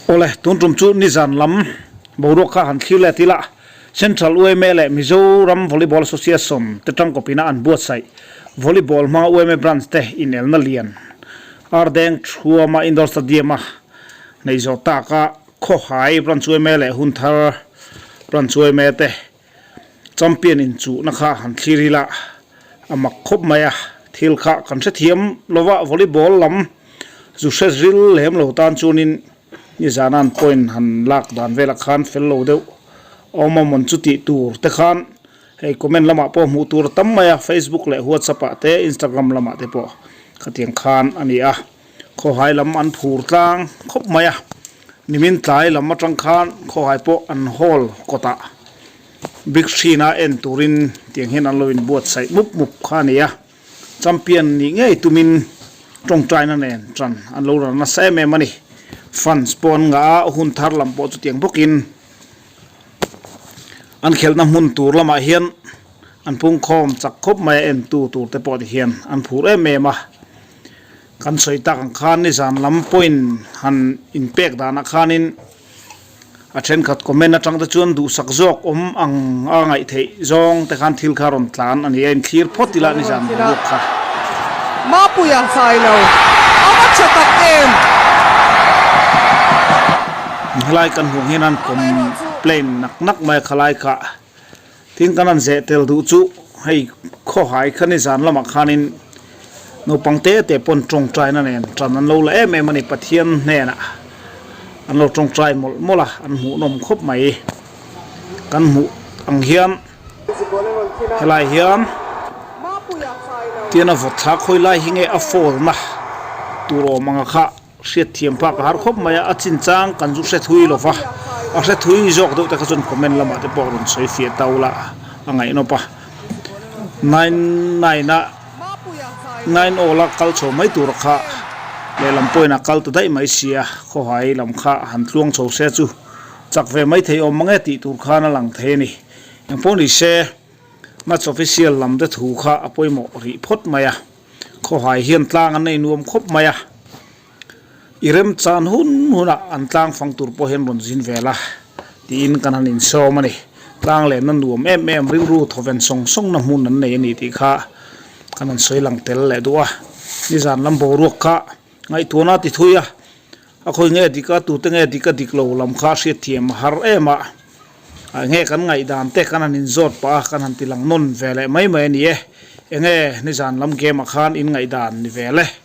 Awle, tun tum chu nizan lam boruak kha han thlir let ila, Central yma leh Mizoram Volleyball Association te tangkawpina an buatsaih Volleyball hmanga yma branch te inelna lian Ardeng Thuama Indoor Stadium-a neih zawh taka Khawhai branch yma leh Hunthar branch yma te Champion inchuhna kha han thlir ila a mak khawp mai a, thil kha kan hrethiam lova volleyball lam zu hre zil lem lo tan chuanin nizana an point han lak dan velah khan fel lo deuh awm a mawn chu tih tur te khan hei comment lamah pawh hmuh tur a tam mai a, Facebook leh WhatsApp ah te Instagram lamah te pawh khatiang khan a ni a. Khawhai lam an phur tlang khawp mai a, nimin tlai lam atang khan khawhai pawh an hall kawtah big screen a en turin tiang hian an lo inbuatsaih mup mup kha a ni a, champion nih ngei tumin tawngtaina nen tan an lo ral nasa em em a ni. Fans pawh an ngah a, hun thar lam pawh chutiang bawkin an khelhna hmun tur lamah hian an pungkhawm chak khawp mai a, entu tur te pawh ti hian an phur em em a. Kan sawi tak ang khan nizan lam point han inpek danah khanin a thenkhat comment atang te chuan duhsak zawk awm ang a ngaih theih zawng te khan thil kha rawn tlan a ni a, inthlir phawt ila nizan boruak kha. Mapuia sai lo a va tha tak em! Helai kan hmuh hian an complain nak nak mai a khalai kha Tin kan han zeh tel duh chu hei khawhai kha nizan lamah khanin naupang te te pawn tawngtaina nen tan an lo la em em a ni Pathian hnenah an lo tawngtai mawlh mawlh a an hmuhnawm khawp mai kan hmuh ang hian helai hian tian a vawt thla khawi lai hi nge a fall na tur awm ang a kha. Hriatthiam phak a har khawp mai a, a chinchang kan zu hre thui lo va, a hre thui zawk deuh te kha chuan comment lamah te pawh rawn sawi fiah tau la a ngaihnawp a. Nine nine a nine aw la kal chho mai tur kha lehlam pawhin a kal ta daih mai sia, khawhai lam kha han tluang chho se chu chak ve mai thei awm mang e tih tur khan a lang thei a ni. Engpawh ni se match official lam te thu kha a pawimawh rih phawt mai a. Khawhai hian tlang an nei nuam khawp mai a, i remchan hun hunah an tlang fang tur pawh hian rawn zin vel a tiin kan han insawm a ni. Tlang lehna nuam em em rilru thawven sawng sawngna hmun an nei a ni tih kha kan han sawi lang tel leh duh a. Nizan lam boruak kha ngaihtuahna a ti thui a, a khawi nge dik a tute nge dik a dik lo lam kha hriatthiam a har em a, Enge kan ngaihdan te kan han inzawt pah a, kan han ti lang nawn ve leh mai mai a ni e. Enge nizan lam game ah khan in ngaihdan ni ve le.